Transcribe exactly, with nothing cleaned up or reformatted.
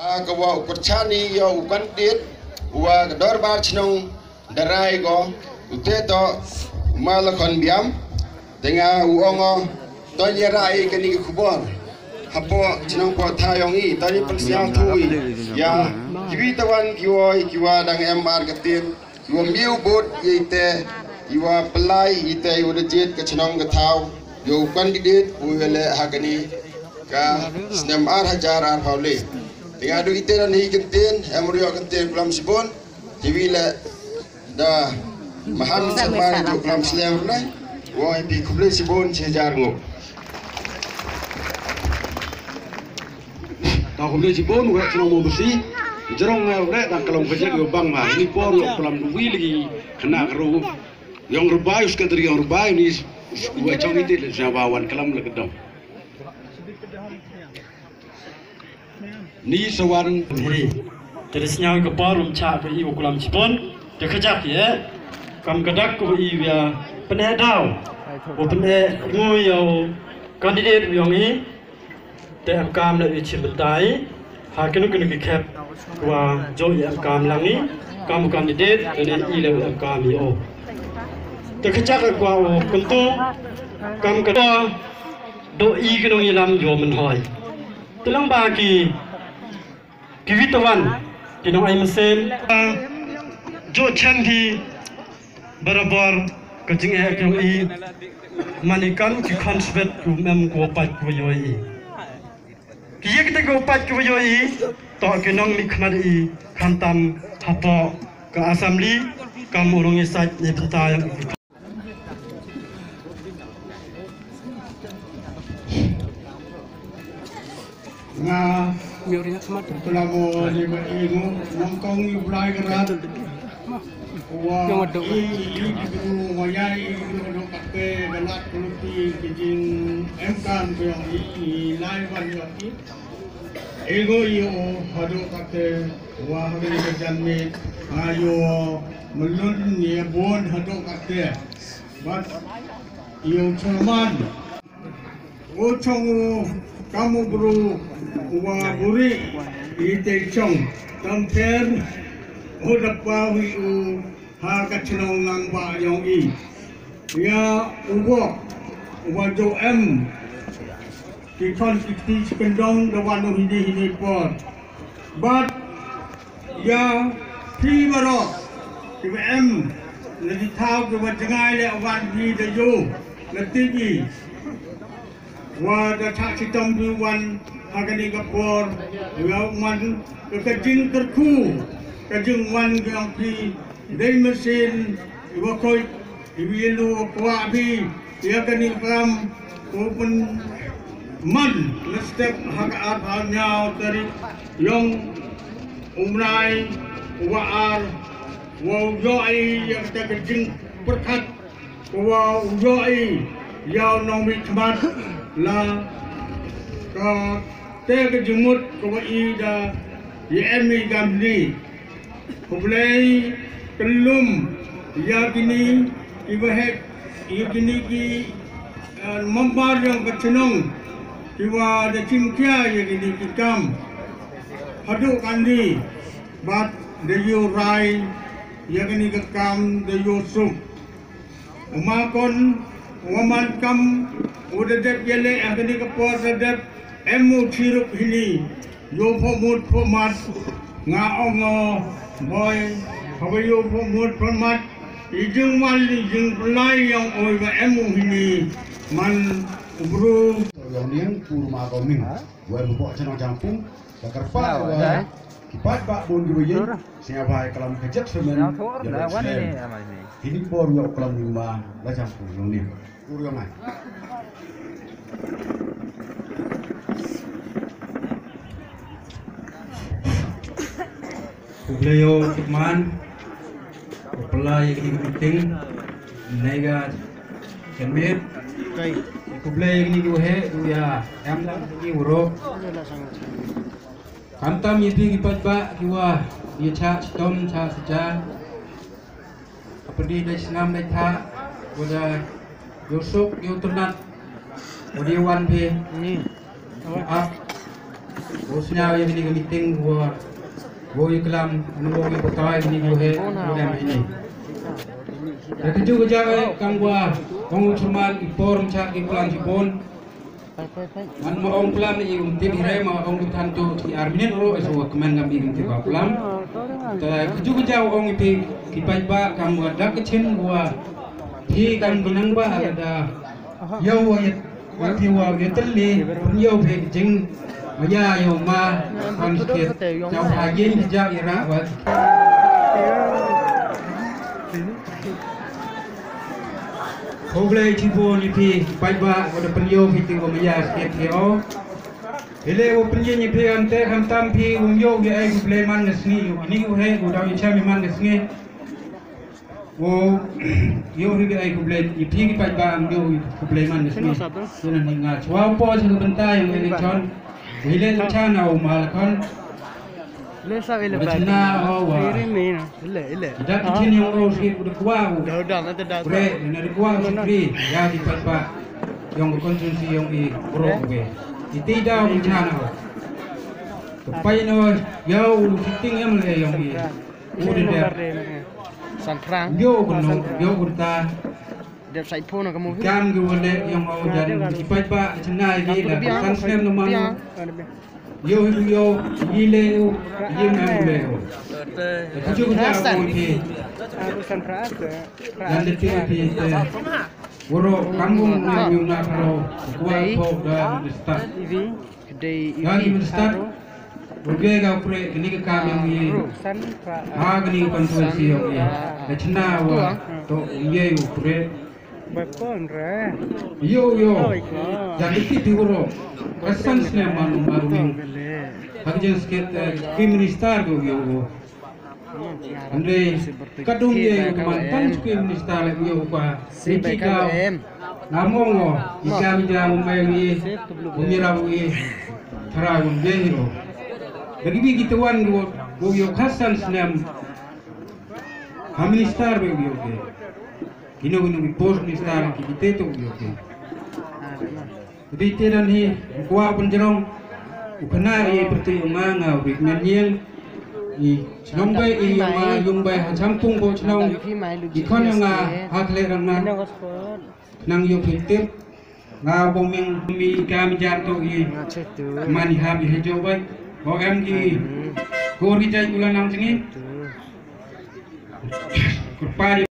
Ha ka wa u kyrchan i ïa u kandit wa ka dorbar chnong Darai ko u te to ma la kon biam. Te nga u ong o to ïa rai kani ka khubor hapo chnong po tha yong i to ni pynsiaw thui ïa kiwi tawan kiwoi kiwa dang em ar ka tin kiwa miu bot ïa ite iwa pelai ite iwa dejit ka chnong ka thaw ïa u kandit u ïa le ha kani ka snem ar hajar ar phaw le. Te nga du ite na ni kyntin em rio kyntin kulam sibon. Te wi le da mahan sama ju kulam slem ne. Woi pi khublei sibon sejar ngo. Ta khublei sibon wa chnong mo besi. Jerong ngai wa da kalam kajak yo bang ma ni por yo kulam du wi lagi kena keru. Yong rubai us kadri yong rubai ni wa chong ite le sa wa wan kalam le kedong. Ni sawan hiri. Te da sñiaw ka por um chah ka i u kulam chipon. Te ka jak ye. Kam ka dak ko i wia pyneh daw. U pyneh ngui ya u candidate u yong i. Te em kam le i chim bynta i. Ha kinu kinu ki khep wa jo i em kam lang i. Kam u candidate te ne i le u em kam i o. Te ka jak kwa u kuntu. Kam ka do i kinu i lam yo mynhoi. Te lang ba ki ki witawan ki nong ai mynsiem. Jo chem hi barabor ka jingeh ka yong i. Mani kam ki khonsbet ki mem ko pat ko yoi i. Ki yek te ko pat ko yoi i. To ki nong mi khmat i khantam hapo ka assembly kam urung i sait ni pynta yang. Nga pelamo ni ma ingu nongkong i blai kerat. Wa i i ku wa ya i ku do kate galat kuluti ki jing emkan ko yang i i lai wan yo i. Ingu i o hadu kate wa hadu ka janmit nga yo melun ni bon hadu kate. But i o chairman. U chong u kam u bru wa buri i te chong tam pher u da pa wi u ha ka chnong nang ba yong i. Ya u wok wa jo em ki kon ki ti chikendong da wan u hini hini por. But ya phi baroh ki ba em na di thaw ki ba jngai le wan hi da yo na T V. Wa da thak chitom bi wan ha kani ka por nga man ka ka jing kyrkhu ka jing wan ka ang phi dei masin wa koi iwi lu wa kwah bi ya kani kam u pun man na step ha ka ar pha nyaw tarik yong umrai wa ar wa yo ai ya ka ka jing pyrkhat. Ko wa u yo i ya u nong mi khmat la ka te ka jingmut ko wa i da ya em i gam ni. Ko blei kyllum ya kini i ba hek ya kini ki mambar yang ka chnong ki wa da chim kia ya kini ki kam. Hadu kandi bat da yu rai ya kini ka kam da yu suk. Uma kon, uma man kam, u da dep yele, ah, kani ka por da dep, em u chirup hini, yo pho mut pho mat, nga ong o, boy, haba yo pho mut pho mat, i jing wan, i jing lai yang oi ba em u hini, man u bru. Yang ning, pur ma ko ming, wer bu pok chenong jangpung, Ka kyrpad ka ba ki paidbah bun ki ba ïeng sngewbha ïa ka lam ka jingkyrmen ïa ka slem. Kini ki bor ïa u klam ïa u ma la jam ku ïong nim. Ku ïong ai. Khublei ïa u Kyrman. Khublei ïa ki meeting. Nega Kyrmen. Khublei ïa kini ki waheh, ïa em lang kini wurok. Khamtam ïa phi ki paidbah ki wa ïa chah chitom chah sija. Ka pyndik dei sngam dei thah, wa da ïoh suk ïoh tynat, wa da ïoh wan phi. Ap. Wa sñiaw ïa kani ka meeting wa, wa ïaklam, wa ïa pyrta ïa kani ka, wa heh, wa dem ïa kani. Da ka ju ka jaka kam wa ong u chairman, i por ym chah ki plan shibun. Man ma ong plan i um tip hi re, ma ong ki than to ki ar minit ruh, so wa kmen kam i um tip ba plan. Ta ka ju ka jaka ong i phi ki paidbah kam wa da ka chin wa phi kam ki nang ba da ïoh wa ïa, wa phi wa ïa tylli, pynïoh phi ka jingmaïa ïa u ma Khan Skhiat. Jaw ha ïing ki jaka ïa ra wa. Khublei chibun ïa phi paidbah wa da pynïoh phi te wa maïa Skhiat phi o. Hynrei wa pynïoh ïa phi, ante khamtam phi um ïoh ïa ai khublei man ka sngi, ïoh ni u heh u dang ïa cham ïa man ka sngi. Wa ïoh hi ka ai khublei ïa phi ki paidbah, ym ïoh khublei man ka sngi. Kynnoh ni nga chwa u po cha ka bynta ïa u election. Wa hi le u chana u ma la khon. Le sa ele ba. Wa chana o wa. Ile, ile. Da ki chin yong ro shi u da kwah u. Da, da, da, da. Bre, na da kwah u shakri ïa ki paidbah yong ka constituency yong i bro we. Iti da u chana o. Ka pai no ïa u sitting M L A yong i. U de de. San Frank. Yo ko no, yo ko ta. Dep sai phone ka movie. Kam ki wa leh yong u jan ki paidbah chennai ki la san snem no man. Yo hi yo, yi le yo, yi man le yo. Ka ju ka ja ko ki. San Frank. Jan de ti ti te. Woro kam u na yu na karo. Wa ko da de sta. Dei. Ka ni minister. Ruge ga pure kini ka kam yong i. Ha kini ka constituency yong i. Ka chna wa to ye u pure. Ba kon re. Yo, yo. Jadi ki ti woro. Ka san snem man maru ni. Ha ka jeng sket ki minister go yo. Hynrei ka dum ye ka man tang chuki minister le ïa u pa. Siti ka na mong o i jam jam u mai wi u mira wi. Thara u ye hi o. Lagi bi kita wan go go yo khasan snem. Ha minister be yo ke. Kino kino ki post minister ki kite to yo ke. Dei te dan hi, u kwah u pynjrong, u khynnah i pyrtuit u nga nga u rit ngan ïeng, i chnong bai i yong nga, yung bai ha Champung bo chnong, i khon yong nga, ha khleh rang ngan, nang yoh phi tip, nga bo ming mi kam jar to i, man i hap i ha jo bai, bo em ki, ko ri jai u la nang jngi, kyrpad